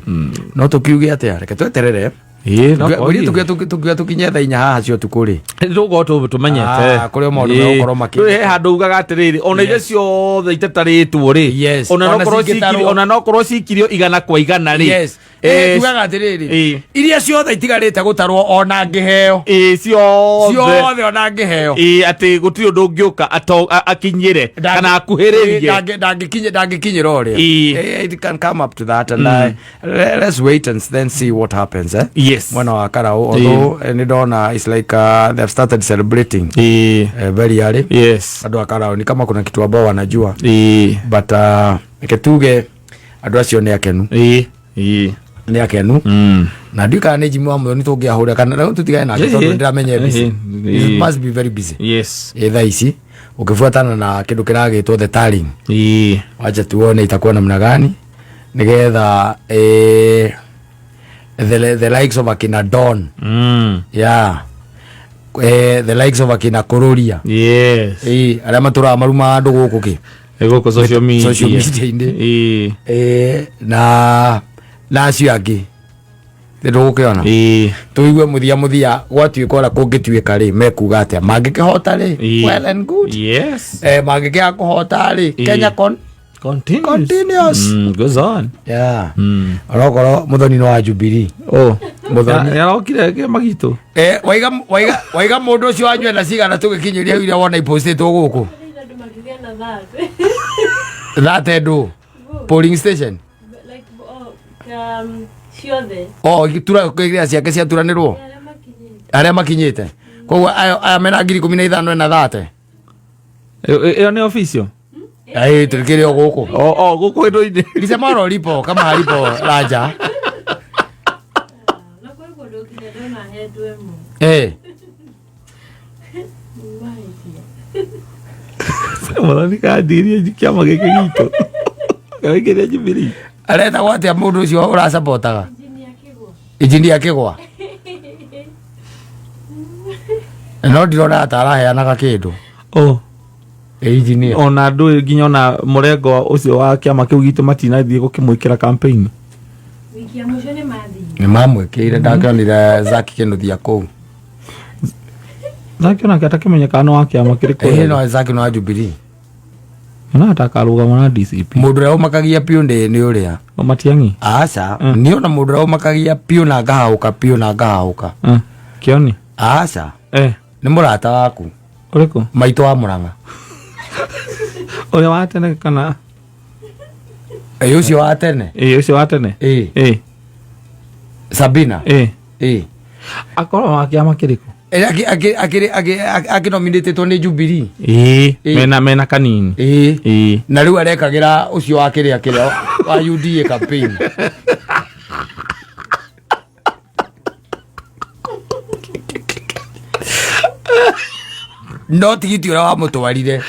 no tũkiuge atĩa, reke tweterere. Ĩĩ, no Ngwĩria kwagire. tukiuga tukinye thaa 4 haha cia ũtukũ rĩ. Tũgũkorwo tũmenyete. Ah, kũrĩ o maũndũ megũkorwo makĩoneka. He handũ ugaga atĩrĩrĩ, ona iria ciothe itatarĩtwo rĩ, Yes. ona no Ona korwo cingĩtarwo. ona no korwo cikirio 100 kwa 100 rĩ. Yes. Tugaga atĩrĩrĩ, iria ciothe itigarĩte gũtarwo ona ngĩheo. Ĩĩ, ciothe. Ciothe ona ngĩheo. Ĩĩ, atĩ gũtirĩ ũndũ ũngĩũka akinyĩre kana akuhĩrĩrie. Ndangĩkinyĩra ũrĩa. Ĩĩ. It can come up to that and let's wait and then see what happens, eh? Yes. Mwena wa Karau, although nĩ ndona it's like they've started celebrating Ĩĩ. very early. Yes. Andũ a Karau ni kama kuna kitu ambao wanajua. Ĩĩ. But reke tuge andũ acio nĩ akenu. Ĩĩ. Ĩĩ. Nĩ akenu. Na ndiũ kana nĩ Jimmy wa Muthoni tũngĩahũra kana rĩu tũtigane nake tondũ nĩndĩramenya e busy. He must be very busy. Yes. Thaa ici ũkĩbuatana na kĩndũ kĩragĩtwo the tallying. Ĩĩ. Wacha tuone itakuwa namna gani nigetha the likes of akina Don. Yeah. The likes of akina Kururia. Yes. Arĩa matũraga marumaga andũ gũkũ kĩ? Gũkũ social media. Social media-inĩ. Ĩĩ. Na acio angĩ ndũgũkĩona. Ĩĩ. Tũigue mũthia mũthia gwatuĩka ũrĩa kũngĩtuĩka rĩ, mekuga atĩa mangĩkĩhota rĩ? Ĩĩ. Well and good. Yes. Mangĩkĩaga kũhota rĩ, Ĩĩ. Kenya Continues. Continues. Goes on. Yeah. Onokorwo Muthoni nĩ wa Jubilee. Oh. Muthoni. Nĩarokire kĩama gitũ. Waiga mũndũ ũcio wanyue na cigana tũgĩkinyĩria hau iria wona ipostĩtwo gũkũ. Thate ndũ? Polling station? Ciothe. Oh, tura iria ciake ciaturanĩrwo? Arĩa makinyĩte. Koguo aya mena 15,000 ena thate. Ĩyo nĩ official? Ai, tũkĩrĩ o gũkũ. O, gũkũ ĩndũ-inĩ. Lisemaro lipo kama halipo raja. Na kwĩ kũndũ nginya ndona hendũ ĩmwe. Muthoni kandirie kĩama gĩkĩ gitũ. Kaingĩria Jubilee. Aretagwo atĩa mũndũ ũcio ũracapotaga? Injinia Kĩgwa. No ndirona ta araheanaga kĩndũ. Oh. Injinia. Ona ndũĩ nginya ona mũrengo ũcio wa kĩama kĩu gitũ matinathiĩ gũkĩmwĩkĩra campaign. Wiki ya mũico nĩ mathire. Nĩ mamwĩkĩire, ndakĩonire Zaki Kĩnuthia kũu. Zaki onake atakĩmenyekaga nĩ wa kĩama kĩrĩkũ. No Zaki nĩ wa Jubilee. Na atakarũgama na DCP. Mũndũ ũrĩa ũmakagia piũ nĩ ũrĩa. O Matiang'i? Aca, niĩ ona mũndũ ũrĩa ũmakagia piũ na ngahahũka piũ na ngahahũka. Kĩoni? Aca. Nĩ mũrata waku. Ũrĩkũ? Maitũ wa Mũrang'a. Ũrĩa wa tene kana? Ũcio wa tene. Ũcio wa tene. Sabina. Akorwo wa kĩama kĩrĩkũ? Akĩnominĩtĩtwo nĩ Jubilee. Mena kanini. Na rĩu arekagĩra ũcio wa kĩrĩa kĩrĩa wa UDA campaign. No tigiti ũrĩa wamũtwarire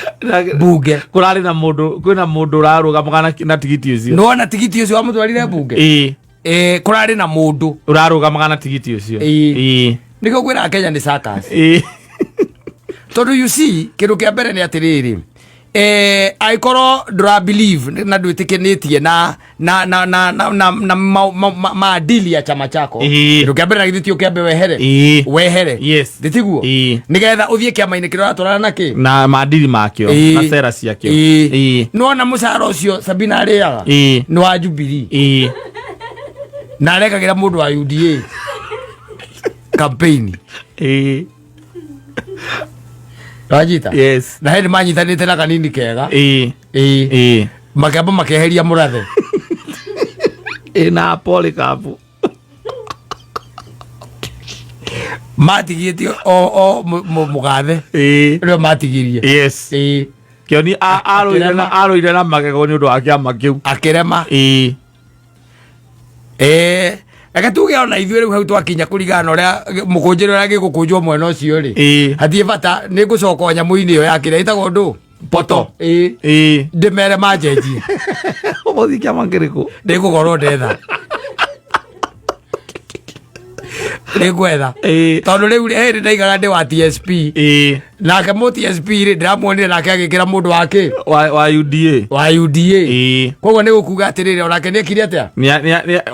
bunge. Kũrarĩ na mũndũ, kwĩna mũndũ ũrarũgamaga na tigiti ũcio. Nĩwona tigiti ũcio wamũtwarire bunge? Kũrarĩ na mũndũ ũrarũgamaga na tigiti ũcio. Nĩkĩo ngwĩraga Kenya nĩ circus. Tondũ you see, kĩndũ kĩa mbere nĩ atĩrĩrĩ, angĩkorwo ndũra believe na ndwĩtĩkĩnĩtie na maadili ya chama chako, kĩndũ kĩa mbere na githĩ ti ũkĩambe wehere? Wehere. Yes. Ndĩtiguo? Nĩgetha ũthiĩ kĩama-inĩ kĩrĩa ũratwarana nakĩ? Na maadili makĩo, na sera ciakĩo. Nĩwona mũcara ũcio Sabina arĩaga? Nĩ wa Jubilee. Na arekagĩra mũndũ wa UDA campaign. Wanyita? Yes. Na hĩndĩ manyitanĩte na kanini kega. Makĩamba makeheria mũrathe. Na Polycarp. Matigĩtie o mũgathe. Rĩo matigirie. Yes. Kĩoni arũire na magego nĩ ũndũ wa kĩama kĩu. Akĩrema. Reke tuge ona ithuĩ rĩu hau twakinya kũringana na ũrĩa mũkũnjĩre ũrĩa gĩgũkũnjwo mwena ũcio rĩ. Hatirĩ bata, nĩ ngũcoka o nyamũ-inĩ ĩyo ya kĩrĩa ĩtagwo ndũ? Poto. Ndĩmere manjenjie. Ũgũthiĩ kĩama kĩrĩkũ? Ndĩgũkorwo ndetha. Nĩ ngwetha. Ĩĩ. Tondũ rĩu hĩndĩ ndaigaga ndĩ wa TSP. Ĩĩ. Nake mũ TSP rĩ, ndĩramuonire nake agĩkĩra mũndũ wa kĩ? Wa UDA. Wa UDA. Ĩĩ. Koguo nĩ gũkuga atĩrĩrĩ, onake nĩ ekire atĩa?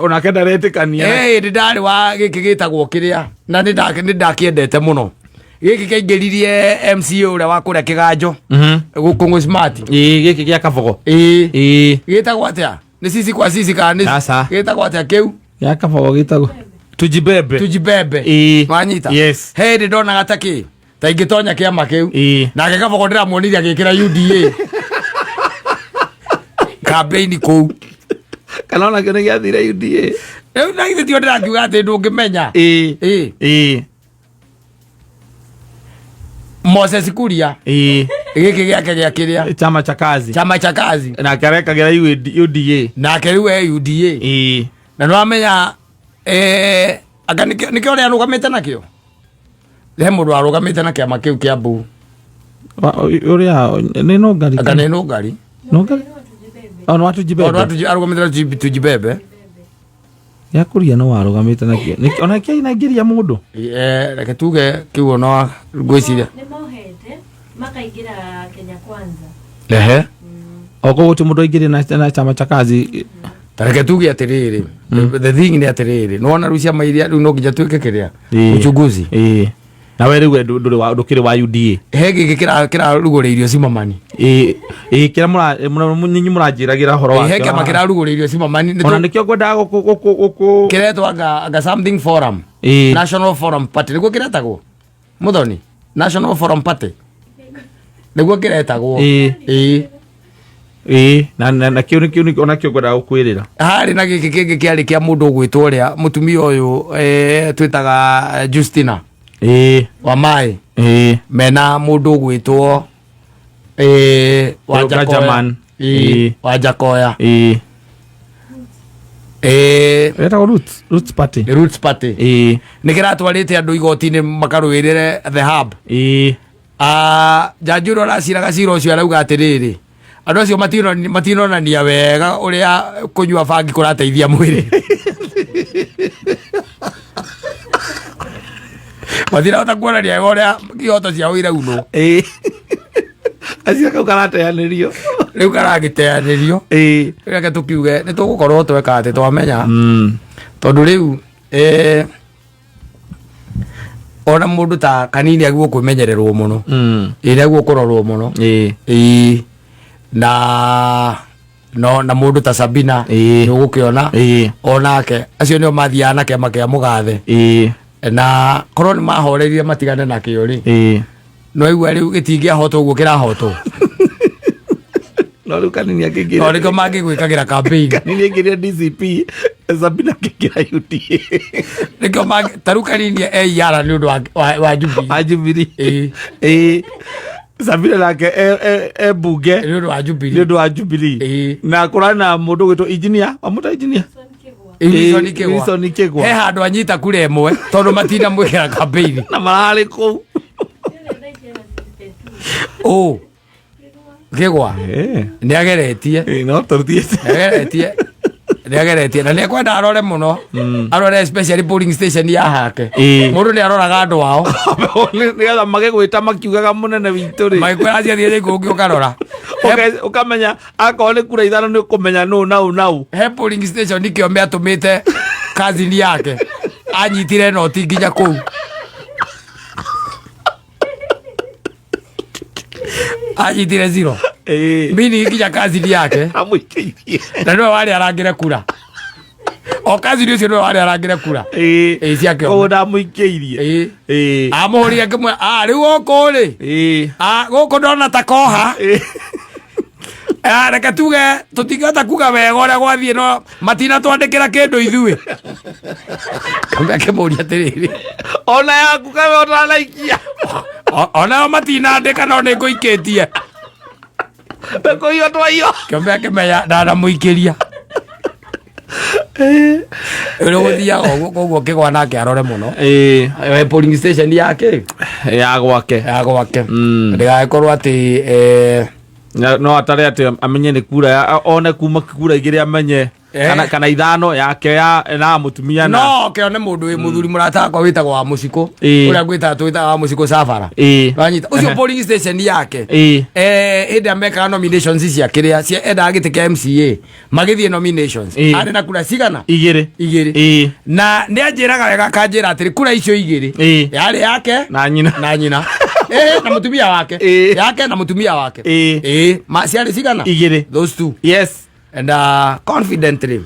Onake ndaretĩkania. Ĩĩ, nĩ ndarĩ wa gĩkĩ gĩtagwo kĩrĩa na nĩ ndakĩendete mũno. Gĩkĩ kĩaingĩririe MCA ũrĩa wa kũrĩa kĩganjo. Gũkũngũ Smart. Ĩĩ, gĩkĩ gĩa Kabogo. Ĩĩ. Ĩĩ. Gĩtagwo atĩa? Nĩ sisi kwa sisi kana nĩ Aca. gĩtagwo atĩa kĩu? Gĩa Kabogo gĩtagwo Tujibebe. Tujibebe. Ĩĩ. Wanyita? Yes. He hĩndĩ ndonaga ta kĩ? Ta ingĩtonya kĩama kĩu. Ĩĩ. Nake Kabogo ndĩramuonire agĩkĩra UDA. Campaign kũu. Kana onakĩo nĩ gĩathire UDA. Rĩu na githĩ tio ndĩrakiuga atĩ ndũngĩmenya. Ĩĩ. Ĩĩ. Ĩĩ. Moses Kuria. Ĩĩ. Gĩkĩ gĩake gĩa kĩrĩa? Chama cha kazi. Chama cha kazi. Nake arekagĩra UDA. Nake rĩu e UDA. Ĩĩ. Na nĩwamenya anga nĩkĩo ũrĩa arũgamĩte nakĩo? He mũndũ arũgamĩte na kĩama kĩu kĩa mbu. Ũrĩa nĩ Nũngari. Anga nĩ Nũngari. Nũngari? O nĩ wa Tujibebe. O nĩ wa arũgamĩte na Tujibebe. Gĩa Kuria no warũgamĩte nakĩo. Ona kĩa inaingĩria mũndũ. Reke tuge kĩu ona ngwĩciria. Nĩ mohete makaingĩra Kenya Kwanza. Ehe. O koguo ti mũndũ aingĩrie na chama cha kazi. Ta reke tuge atĩrĩrĩ, the thing nĩ atĩrĩrĩ, nĩwona rĩu ciama iria rĩu no nginya twĩke kĩrĩa? Uchunguzi. Ĩĩ. Na we rĩu ndũkĩrĩ wa UDA. He gĩkĩ kĩrarugũrĩirio Simamani. Ĩĩ, ĩĩ, kĩrĩa nyinyi mũranjĩragĩra ũhoro He wakĩo. kĩama kĩrarugũrĩirio Simamani. Ona nĩkĩo ngwendaga gũkũ. Kĩretwo anga something forum. Ĩĩ. National Forum Party nĩguo kĩretagwo? Muthoni, National Forum Party. Nĩguo kĩretagwo. Ĩĩ. Ĩĩ. Ĩĩ, na kĩu nĩkĩo onakĩo ngwendaga gũkwĩrĩra. Harĩ na gĩkĩ kĩngĩ kĩarĩ kĩa mũndũ ũgwĩtwo ũrĩa mũtumia ũyũ twĩtaga Justina. Ĩĩ. Wa maĩ. Ĩĩ. Mena mũndũ ũgwĩtwo Wanjakoya. German. Ĩĩ, Wanjakoya. Ĩĩ. Ĩĩ. Ĩtagwo Roots Party. Nĩ Roots Party. Ĩĩ. Nĩ kĩratwarĩte andũ igoti-inĩ makarũĩrĩre The Hub. Ĩĩ. Jaji ũrĩa ũraciraga cira ũcio arauga atĩrĩrĩ, andũ acio matinonania wega ũrĩa kũnyua bangi kũrateithia mwĩrĩ. Matirahota kuonania wega ũrĩa ihoto ciao iraunwo. Ĩĩ. Acio kau karateanĩrio. Rĩu karagĩteanĩrio. Ĩĩ. Reke tũkiuge nĩ tũgũkorwo tweka atĩ twamenya. Tondũ rĩu ona mũndũ ta Kanini agĩrĩirwo kwĩmenyererwo mũno. Ĩĩ, nĩ agĩrĩirwo kũrorwo mũno. Ĩĩ. Ĩĩ. Na no na mũndũ ta Sabina Ĩĩ. nĩ ũgũkĩona. Ĩĩ. Onake acio nĩo mathiaga na kĩama kĩa mũgathe. Ĩĩ. Na korwo nĩ mahoreire matigane nakĩo rĩ. Ĩĩ. No igua rĩu gĩtingĩahotwo ũguo kĩrahotwo. No rĩu Kanini akĩingĩra. No nĩkĩo mangĩgwĩkagĩra campaign. Kanini aingĩrire DCP, Sabina akĩingĩra UDA. Nĩkĩo mangĩ, ta rĩu Kanini e IR nĩ ũndũ wa Jubilee. Wa Jubilee. Ĩĩ. Ĩĩ. Sabina nake e mbunge. Nĩ ũndũ wa Jubilee. Nĩ ũndũ wa Jubilee. Ĩĩ. Na kũrarĩ na mũndũ ũgwĩtwo engineer, wamũta engineer? Wilson Ĩĩ, Kĩgwa. Wilson Kĩgwa. He handũ anyita kura ĩmwe tondũ matina mwĩkĩra campaign. Na mararĩ kũu. Ũ. Kĩgwa. Ĩĩ. Nĩ ageretie. Ĩĩ, no tũthiĩte. Nĩ ageretie. Nĩ ageretie na nĩ ekwenda arore mũno. Arore especially polling station ya hake. Ĩĩ. Mũndũ nĩ aroraga andũ ao. Nĩgetha magĩgwĩta makiugaga mũnene witũ rĩ. Magĩkwĩra ciathiĩ kũngĩ ũkarora. Ũkamenya akorwo nĩ kura ithano nĩ ũkũmenya nũ na ũ na ũ. He polling station kĩome atũmĩte cousin yake anyitire noti nginya kũu. Anyitire zero. Ĩĩ. Mini nginya cousin yake. Amũikĩirie. Na nĩwe warĩ arangĩre kura. O cousin ũcio nĩwe warĩ arangĩre kura. Ĩĩ. Ĩĩ, cia Kĩome. Koguo ndamũikĩirie. Ĩĩ. Ĩĩ. Amũhũrire akĩmwĩra, rĩu gũkũ rĩ. Ĩĩ. Gũkũ ndona ta koha. Ĩĩ. Reke tuge tũtingĩhota kuga wega ũrĩa gwathiĩ no matinatwandĩkĩra kĩndũ ithuĩ. Kambe akĩmũria atĩrĩrĩ. Ona yaku kawe ũtanaikia. Onao matinandĩka no nĩ ngũikĩtie. Ndũkũiywo twaiywo. Kĩombe akĩmenya ndanamũikĩria. Rĩu gũthiaga ũguo, koguo Kĩgwa nake arore mũno. Ĩĩ. Polling station yake. Ya gwake. Ya gwake. Ndĩgagĩkorwo atĩ, No atare atĩ amenye nĩ kura ya, one kuma kura igĩrĩ amenye. Kana ithano yake ya na mutumia na No kĩone mũndũ wĩ mũthuri mũrata wakwa wĩtagwo wa mũcikũ. Ũrĩa ngwĩtaga twĩtaga wa mũcikũ Sabara. Wanyita ũcio polling station yake. Hĩndĩ ĩrĩa mekaga nominations cia kĩrĩa cia endaga gĩtĩ kĩa MCA magĩthiĩ nominations. Arĩ na kura cigana? Igĩrĩ. Igĩrĩ. Na nĩ anjĩraga wega akanjĩra atĩrĩ kura icio igĩrĩ yarĩ yake na nyina. Na nyina na mũtumia wake. Yake na mũtumia wake. Ma ciarĩ cigana? Igĩrĩ. Those two. Yes. And confidently.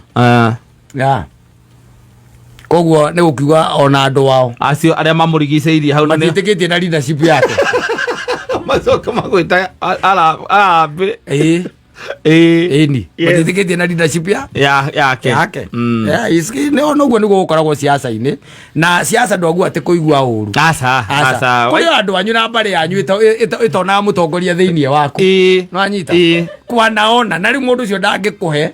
Yeah. Koguo nĩ gũkiuga ona andũ ao acio arĩa mamũrigicĩirie hau na nĩ matiĩtĩkĩtie na leadership yake. Macoka magwĩta arambĩ. Ĩni. Yes. Matiĩtĩkĩtie na leadership ya yake. Yake. Yeah, nĩ ũguo nĩguo gũkoragwo siasa-inĩ na siasa ndwaguo atĩ kũigua ũru. Aca. Aca. Kwa hiyo andũ anyu na mbarĩ yanyu ĩtonaga mũtongoria thĩinĩ waku. Nĩwanyita? Kwanaona na rĩu mũndũ ũcio ndangĩkũhe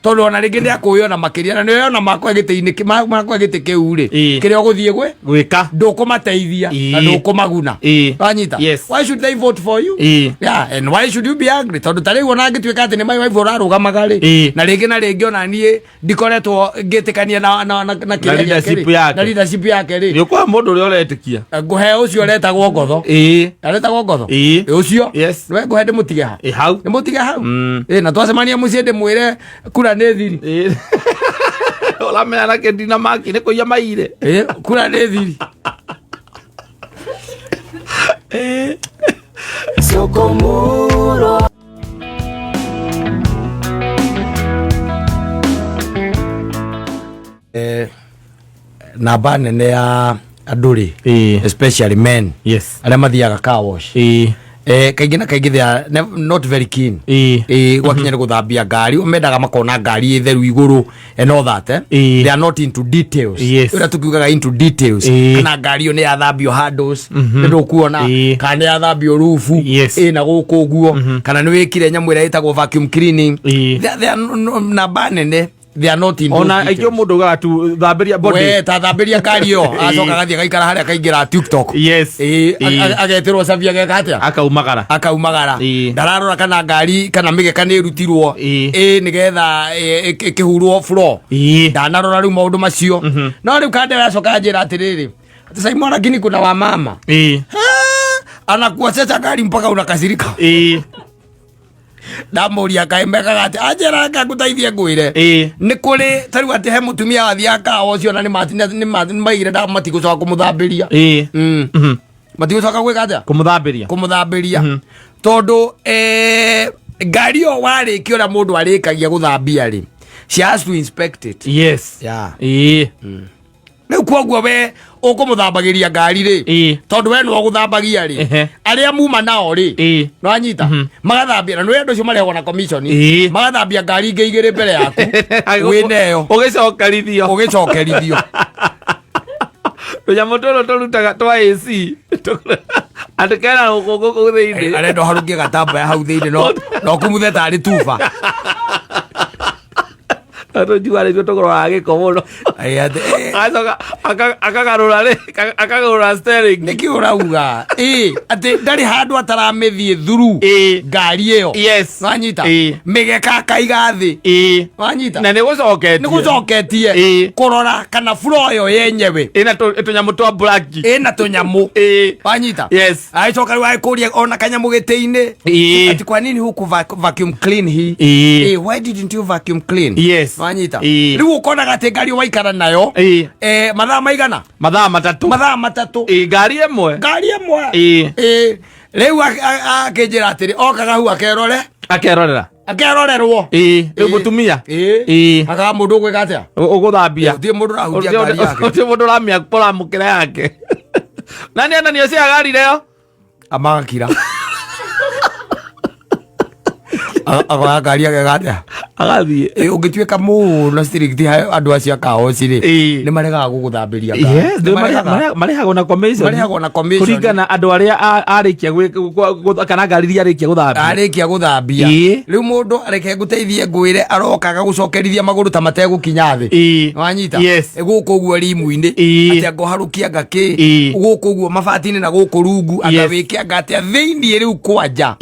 tondũ ona rĩngĩ nĩ akũĩ ona makĩria na nĩwe ona makwa gĩtĩ-inĩ makwa gĩtĩ kĩu rĩ kĩrĩa ũgũthiĩ gwĩ gwĩka ndũkũmateithia na ndũkũmaguna. Wanyita? Yes. Why should they vote for you? Yeah, and why should you be angry? Tondũ ta rĩu ona angĩtuĩka atĩ nĩ my wife ũrarũgamaga rĩ na rĩngĩ na rĩngĩ ona niĩ ndikoretwo ngĩtĩkania na kĩrĩa gĩake leadership rĩ, yake. na leadership yake rĩ. Nĩ ũkũhe mũndũ ũrĩa ũretĩkia. Ngũhe ũcio ũretagwo ngotho. Aretagwo ngotho? Ũcio? Yes. Nĩwe ngũhe ndĩmũtige ha? Hau. Ndĩmũtige hau? Na twacemania mũciĩ ndĩmwĩre kura nĩ thiri. Ũramenya na kĩndina maki nĩ kũiya maire. Kura nĩ thiri. Sokomuro. Namba nene ya andũ rĩ, especially men arĩa mathiaga car wash. Kaingĩ na kaingĩ they are not very keen. Gwakinya nĩ gũthambia ngari, mendaga makona ngari ĩ theru igũrũ and all that. They are not into details. Ũrĩa tũkiugaga into details. Kana ngari ĩyo nĩ yathambio handles, nĩ ndũkuona. Kana nĩ yathambio roof, ĩna gũkũ ũguo. Kana nĩ wĩkire nyamũ ĩrĩa ĩtagwo vacuum cleaning. They are namba nene. They are not in those Ona aingĩ details. mũndũ ugaga tu thambĩria body. We ta thambĩria ngari ĩyo acoka agathiĩ agaikara harĩa akaingĩra TikTok. Agetĩrwo cabi ageka atĩa? Akaumagara. Akaumagara. Ndararora kana ngari kana mĩgeka nĩ ĩrutirwo. Nĩgetha ĩkĩhurwo floor. Ndanarora rĩu maũndũ macio. No rĩu kande acoka anjĩra atĩrĩrĩ, atĩ Simon lakini kuna wamama. Anakuoceca ngari mpaka unakasirika. Ndamũria kaĩ mekaga atĩ anjĩra reke ngũteithie ngwĩre. Nĩ kũrĩ ta rĩu atĩ he mũtumia wathiaga kawa ũcio na nĩ maigire matigũcoka kũmũthambĩria. Matigũcoka gwĩka atĩa? Kũmũthambĩria. Kũmũthambĩria. Tondũ ngari ĩyo warĩkia ũrĩa mũndũ arĩkagia gũthambia rĩ, she has to inspect it. Yes. Yeah. Rĩu koguo we ũkũmũthambagĩria ngari rĩ, tondũ we nĩwe ũgũthambagia rĩ, arĩa muma nao rĩ, nĩwanyita? Magathambia, na nĩwe andũ acio marĩhagwo na commission, magathambia ngari ingĩ igĩrĩ mbere yaku, wĩna ĩyo. Ũgĩcokerithio. Ũgĩcokerithio. Tũnyamũ tũrũ tũrutaga twa AC. Andũ kena rũkũngũ kũu thĩinĩ. Arenda ũharũkie gatambaya hau thĩinĩ, no kumuthe tarĩ tuba. Tũnjua nĩtuo tũgũraga gĩko mũno. Agacoka akagarũra rĩ, akagarũra steering. Nĩkĩ ũrauga? Atĩ ndarĩ handũ ataramĩthiĩ through ngari ĩyo. Yes. Wanyita? Mĩgeka akaiga thĩ. Wanyita? Na nĩ gũcoketie. Nĩ gũcoketie. Kũrora kana floor ĩyo yenyewe. Ĩna tũnyamũ twa black. Ĩna tũnyamũ. Wanyita? Yes. Agĩcoka rĩu agĩkũria ona kanyamũ gĩtĩ-inĩ. Ati kwa nini huku vacuum clean hii? Why didn't you vacuum clean? Yes. Wanyita? Rĩu ũkonaga atĩ ngari waikara nayo. Mathaa maigana? Mathaa matatũ. Mathaa matatũ. Ngari ĩmwe. Ngari ĩmwe. Rĩu akĩnjĩra atĩrĩ, okaga hau akerore. Akerorera. Akerorerwo. Rĩu mũtumia. Akaga mũndũ ũgwĩka atĩa? Ũgũthambia. Gũtirĩ mũndũ ũrahutia ngari yake. Gũtirĩ mũndũ ũramũkĩra yake. Nani anani ũcio agari leo? Amagakira. Agoya ngari ageka atĩa? Agathiĩ. Ũngĩtuĩka mũno strict he andũ acio a kaoci rĩ, nĩ maregaga gũgũthambĩria ngari. Yes, Nĩ maregaga. marĩhagwo na commission. Marĩhagwo na commission. Kũringana andũ arĩa arĩkia kana ngari iria arĩkia gũthambia. Arĩkia gũthambia. Rĩu mũndũ reke ngũteithie ngwĩre arokaga gũcokerithia magũrũ ta mategũkinya thĩ. Wanyita? Yes. Gũkũ ũguo rimu-inĩ. Atĩ angũharũkia anga kĩ. Gũkũ ũguo mabati-inĩ na gũkũ rungu. Anga Yes. wĩke anga atĩa thĩiniĩ rĩu kwanja.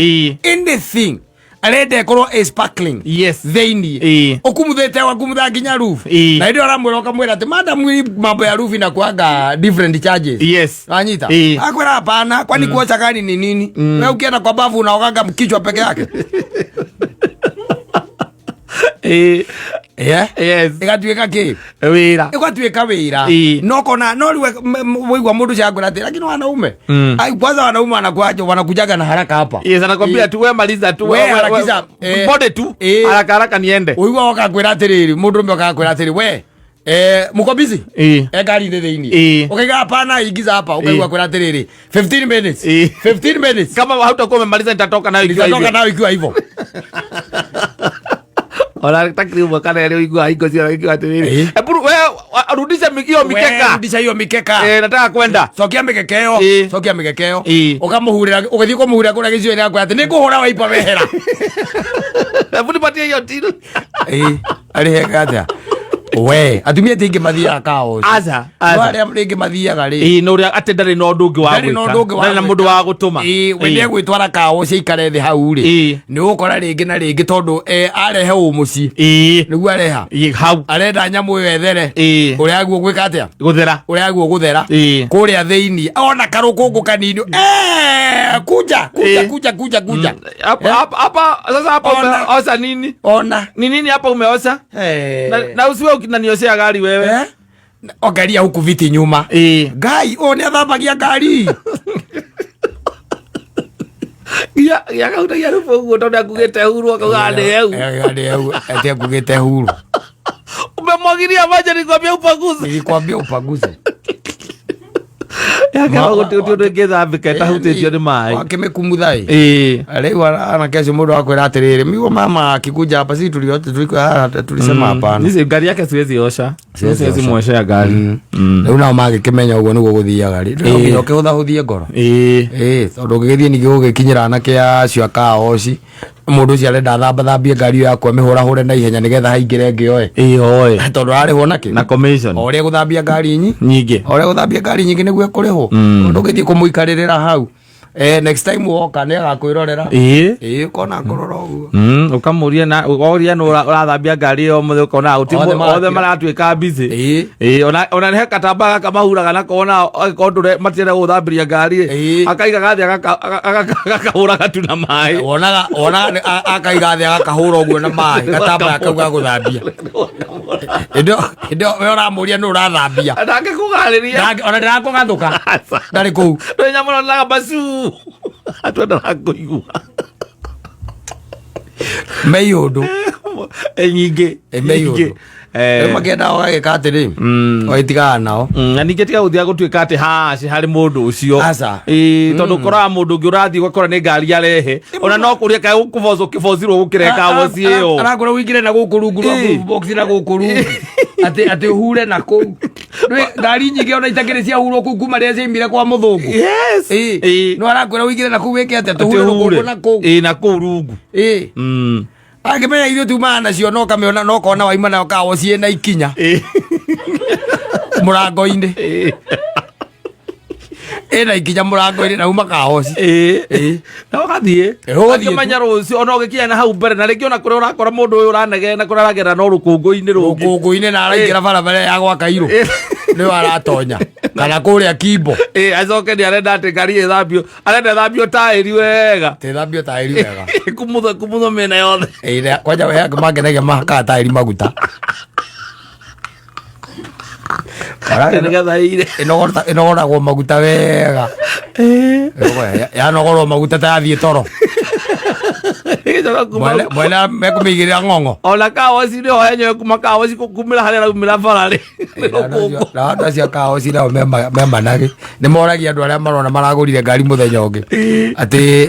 Anything. Arenda ĩkorwo ĩ sparkling thĩiniĩ. Ũkumuthĩte, wakumutha nginya roof. Na hĩndĩ ĩyo aramwĩra, ũkamwĩra atĩ madam, hii mambo ya roof inakuanga different charges. Wanyita? Akwĩra hapana, kwani kuosha gari ni nini? Wewe ukienda kwa bafu unaogaga kichwa peke yake? Yeah. Ĩgatuĩka kĩ? Wĩra. Ĩgatuĩka wĩra. No kona no rĩu waigua mũndũ ũcio akwĩra atĩ lakini wanaume, Ai, kwanza wanaume wanakuaje, wanakujaga na haraka hapa. Yes, anakwambia tu we maliza tu. We harakisha, Bode tu. Haraka haraka niende. Ũigua ũkakwĩra atĩrĩrĩ, mũndũ ũmwe ũkakwĩra atĩrĩ, we mko busy? Ngari-inĩ thĩiniĩ. Ũkaiga hapana, ingiza hapa. Ũkaigua kwĩra atĩrĩrĩ, 15 minutes. 15 minutes. Kama hautakuwa umemaliza, nitatoka nayo ikiwa nitatoka hivyo. Nayo ikiwa hivyo. Ona takiri ũmwe kana erĩ ũiguaga hingo ciothe ikiuga atĩrĩrĩ, "Hebu we rudisha hiyo We, mikeka." Rudisha hiyo mikeka. Nataka kwenda. Cokia mĩkeka ĩyo. Cokia mĩkeka ĩyo. Ũkamũhurĩra, ũgĩthiĩ kũmũhurĩra kũrĩa gĩcigo-inĩ, akwĩra atĩ nĩ ngũhũra waipa wehera. Hebu nipatie hiyo till. Arĩheka atĩa? We, atumia ti aingĩ mathiaga kaoci. Aca, no aca. arĩa rĩngĩ mathiaga rĩ, Ĩĩ, no ũrĩa atĩ ndarĩ na ũndũ ũngĩ wa ndarĩ na gwĩka. ũndũ ũngĩ wa Ndarĩ na gwĩka. mũndũ wa gũtũma. We nĩegwĩtwara kaoci aikare thĩ hau rĩ, nĩ ũgũkora rĩngĩ na rĩngĩ tondũ arehe ũ mũciĩ, nĩguo areha. Ĩĩ, hau. Arenda nyamũ ĩyo ĩthere. Ũrĩa aguo gwĩka atĩa? Gũthera. Ũrĩa aguo gũthera. Kũrĩa thĩiniĩ ona karũkũngũ kanini, kunja kunja, kunja kunja kunja. Hapa hapa hapa sasa, hapa Ona. umeosha nini? Ona. Ni nini hapa umeosha? Na usiwe ukinanioshea gari wewe. Eh? Ongeria huku viti nyuma. Ngai, ũyũ nĩ athambagia ngari. Ya ya kautagia rubu ũguo tondũ akugĩte huru, akauga nĩ heu. Nĩ ati akugĩte huru. Umemwagilia maji, nilikwambia upanguze. Nilikwambia upanguze. Yakaga gũtirĩ ũndũ ĩngĩthambĩka ĩtahutĩtio nĩ maĩ. Wakĩmĩkumutha ĩ. Rĩu anake acio, mũndũ akwĩra atĩrĩrĩ, migo mama akikuja hapa, si tuliote tulikuwa tulisema hapana. Hizi ngari yake siwezi osha. Siwezi Siwezi osha. mwoshea ngari. Rĩu nao magĩkĩmenya ũguo nĩguo gũthiaga rĩ, no nginya ũkĩhũthahũthie ngoro. Ĩĩ, tondũ ũngĩgĩthiĩ ningĩ gũgĩkinyĩra anake acio a kaoci, mũndũ ũcio arenda athambathambie ngari ĩyo yaku, amĩhũrahũre na ihenya nĩgetha haingĩre ĩngĩ oe. Ĩĩ, oe. Tondũ ararĩhwo nakĩ? Na commission. O ũrĩa gũthambia ngari nyingĩ. O ũrĩa gũthambia ngari nyingĩ nĩguo ekũrĩhwo. Ndũgĩthiĩ kũmũikarĩrĩra hau, next time woka nĩ agakwĩrorera. Ĩĩ, ũkona ngũrora ũguo. Ũkamũria na ũkoria nũ ũrathambia ngari ĩyo ũmũthĩ, ũkona gũtirĩ. Othe othe marakira. Maratuĩka busy. Ĩĩ, ona nĩ he katamba gaka mahuraga nako, ona angĩkorwo ndũre matienda gũthambĩria ngari ĩ, akaiga gathĩ agakahũra gatu na maĩ. Wonaga akaiga thĩ, agakahũra ũguo na maĩ gatambaya kau ga gũthambia. Hĩndĩ ĩyo we ũramũria nũ ũrathambia. Ndangĩkũgarĩria. Ona ndĩrakũgathũka, ndarĩ kũu. Ndũrĩ nyamũ naga macu atwendaga kũigua. Mei ũndũ. Nyingĩ. Mei nyingĩ. Ũndũ. Rĩu makĩenda ũgagĩka atĩrĩ, ũgĩtigana nao. Na ningĩ tiga gũthiaga gũtuĩka atĩ haci harĩ mũndũ ũcio. Aca. Ĩĩ, tondũ ũkoraga mũndũ ũngĩ ũrathiĩ ũgakora nĩ ngari arehe, ona no kũria kaĩ kũbocwo kĩbocirwo gũkĩreka woci ĩyo. Arakora ũingĩre na gũkũ rungu rwa Ĩĩ. box na gũkũ rungu atĩ ũhure na kũu. Ngari nyingĩ ona itakĩrĩ ciahurwo kũu kuma rĩrĩa ciaimire kwa mũthũngũ. Ĩĩ. No arakwĩra ũingĩre na kũu wĩke atĩa? Atĩ tũhure ũhure. rũkũngũ na kũu. Ĩĩ, na kũu rungu. Ĩĩ. Angĩmenya ithuĩ tumaga nacio, no kamĩona, no kona waima nayo kawo ciĩ na ikinya mũrango-inĩ. Ĩna ikinya mũrango-inĩ na uma kahoci. Ĩĩ. Na ũgathiĩ. Ĩ, ũgathiĩ tu. Ũkĩmenya rũciũ ona ũgĩkinya na hau mbere, na rĩngĩ ona kũrĩa ũrakora mũndũ ũyũ ũranegena, kũrĩa aragera no rũkũngũ-inĩ rũngĩ. Rũkũngũ-inĩ na araingĩra barabara ya gwa Kairũ nĩyo aratonya, kana kũrĩa Kimbo. Ĩĩ, acoke nĩ arenda atĩ ngari ĩthambio, arenda ĩthambio taĩri wega. Tĩthambio taĩri wega. Kumuthwo kumuthwo mĩena yothe. Ĩĩ, kwanja we angĩ mangenagia mahakaga taĩri maguta. Nĩgetha ire. Ĩnogoragwo maguta wega. Yanogorwo maguta ta yathiĩ toro. Ĩgĩcoka kuma Mwene mekũmĩigĩrĩra ng'ong'o. Ona kawoci nĩho henyewe kuma kawoci kumĩra harĩa araumĩra bara rĩ, nĩ rũkũngũ. Na andũ acio a kaoci nao me managĩ nĩ moragia andũ arĩa marona maragũrire ngari mũthenya ũngĩ atĩ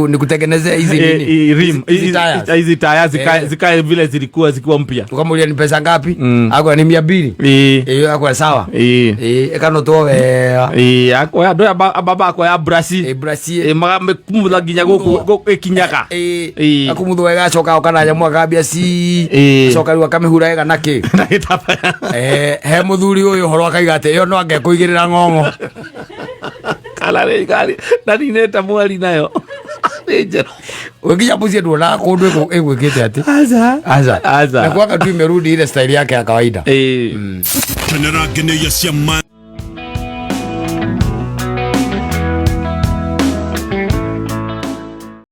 nikutengeneze hizi nini? Rim, hizi tires. Hizi taya zikae zikae vile zilikuwa zikiwa mpya. Tukamuulia ni pesa ngapi, akwa ni 200. Ĩyo akwa sawa. Ĩĩ, ĩkanotwo wega. Ĩĩ, akoya andũ aya baba akoya brush. Ĩ, brush ĩ. Makamĩkumutha nginya gũkũ ĩkinyaga. Ĩĩ, akumutha wega, acoka oka na nyamũ akambia ci. Acoka rĩu akamĩhura wega na kĩ? Na gĩtambaya. He mũthuri ũyũ ũhoro akaiga atĩ ĩyo no angekũigĩrĩra ng'ong'o. Kana rĩ ngari ndaninĩte mweri nayo. Nĩ njerũ. Ũgĩkinya mũciĩ nduonaga kũndũ ĩgwĩkĩte atĩ. Aca. Aca. Aca. Na kwaka tu imerudi ile style yake ya kawaida. Ĩĩ. Kenera ngeneia cia ma.